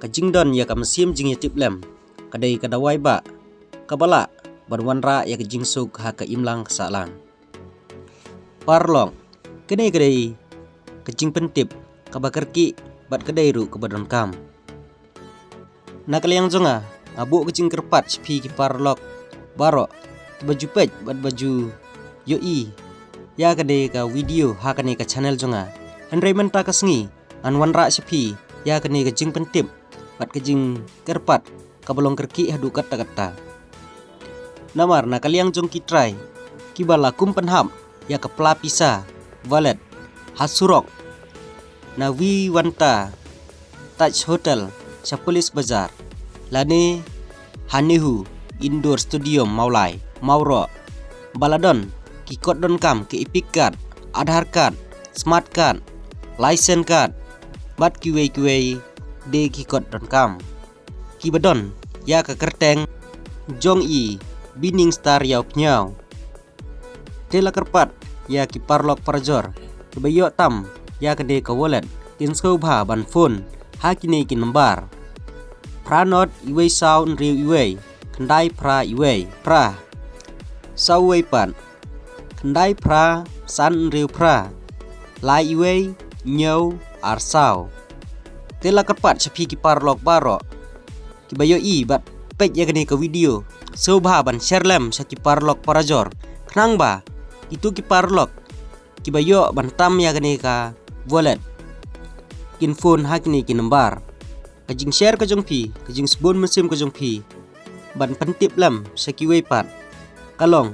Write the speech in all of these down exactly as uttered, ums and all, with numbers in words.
ka jingdon ïa ka mynsiem jingïatiplem ka dei ka dawai ba kaba lah ban wanrah ïa ka jingsuk ha ka imlang ka sahlang. Paralok, kane ka dei ka jingpyntip kaba kyrkieh bad ka dei ruh kaba donkam. Na ka liang jong nga, nga buh ka jingkyrpad sha phi ki paralok baroh kiba ju peit bad ba ju ïohi ïa kane ka video ha kane ka channel jong nga. Hynrei mynta ka sngi ngan wanrah sha phi ïa kane ka jingpyntip bad ka jingkyrpad kaba long kyrkieh haduh katta katta. Namar na ka liang jong ki trai kiba la kum pynhap ïa ka pla pisa, wallet, ha surok, na Vivanta Taj Hotel sha Police Bazar, lane ha NEHU Indoor Stadium Mawlai, Mawroh, ba la don ki kot donkam ki EPIC card, Aadhaar card, Smart card, License card bad kiwei kiwei de ki kot donkam kiba don ïa ka kyrteng jong i Bining Star Ïawphniaw. Te la kyrpad ïa ki paralok parajor kiba ïoh tam ïa kane ka wallet kin sngewbha ban phone ha kine ki nambar: phra nod iwei saw hynriew iwei khyndai phra iwei phra, saw wei pat khyndai phra san hynriew phra, lai iwei hynñiew ar saw. Te la kyrpad sha phi ki paralok baroh kiba ïohi bad peit ïa kane ka video, sngewbha ban share lem sha ki paralok parajor, khnang ba kito ki paralok kiba ïoh ban tam ïa kane ka wallet kin phone ha kine ki nambar. Ka jingshare ka jong phi, ka jingsbun mynsiem ka jong phi ban pyntip lem sha kiwei pat ka long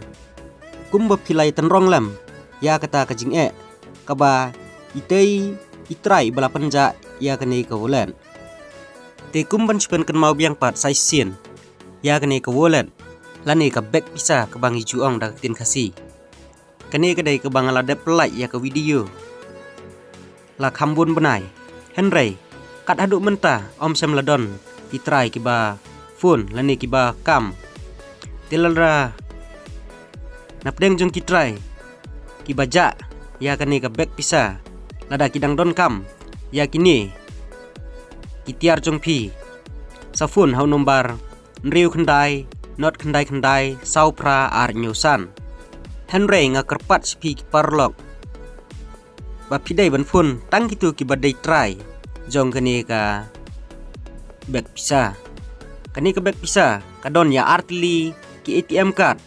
kumba phi la ïatynrong lem ïa kata ka jingeh kaba itei i trai ba la pynjah ïa kane ka wallet. Te kum ban shu pynkynmaw biang pat sa shisien ïa kane ka wallet lane ka bag pisa kaba ngi ju ong da ka ktien Khasi. Kane ka dei kaba nga la dep pyllait ïa ka video la kham bun bnai, hynrei kat haduh mynta ym shym la don ki trai kiba phone lane kiba kam. Te lada na pdeng jong ki trai kiba jah ïa kane ka bag pisa, lada ki dang donkam ïa kine ki tiar jong phi, sa phone ha u nombar hynriew khyndai nod khyndai khyndai saw phra ar hynñiew san. Hynrei nga kyrpad sha phi ki paralok ba phi dei ban phone tang kito kiba dei trai jong kane ka bag pisa. Kane ka bag pisa ka don ïa artylli ki ATM card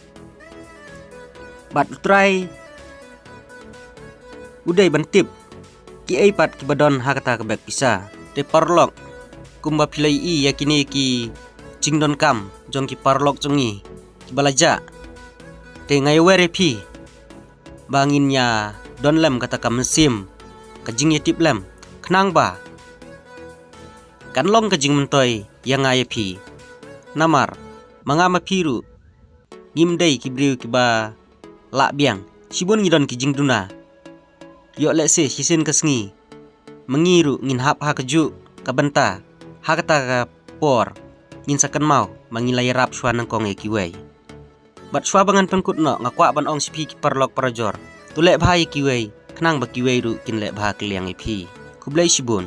bad u trai u dei ban tip kiei pat kiba don ha kata ka bag pisa. Te paralok, kumba phi la ïohi ïa kine ki jingdonkam jong ki paralok jong ngi kiba la jah, te nga ïawer ïa phi ba ngin ïa don lem kata ka mynsiem ka jingïatiplem, khnang ba kan long ka jingmyntoi ïa nga ïa phi. Namar ma nga ma phi ruh ngim dei ki briew kiba lah biang, shibun ngi don ki jingduna. Ïoh lehse shisien ka sngi ma ngi ruh ngin hap ha kajuh ka bynta ha kata ka por, ngin sa kynmaw ba ngi la ïarap shuwa nyngkong ïa kiwei. Bad shuwa ba ngan pynkut noh, nga kwah ban ong sha phi ki paralok parajor, to leh bha ïa kiwei khnang ba kiwei ruh kin leh bha kylliang ïa phi. Khublei shibun.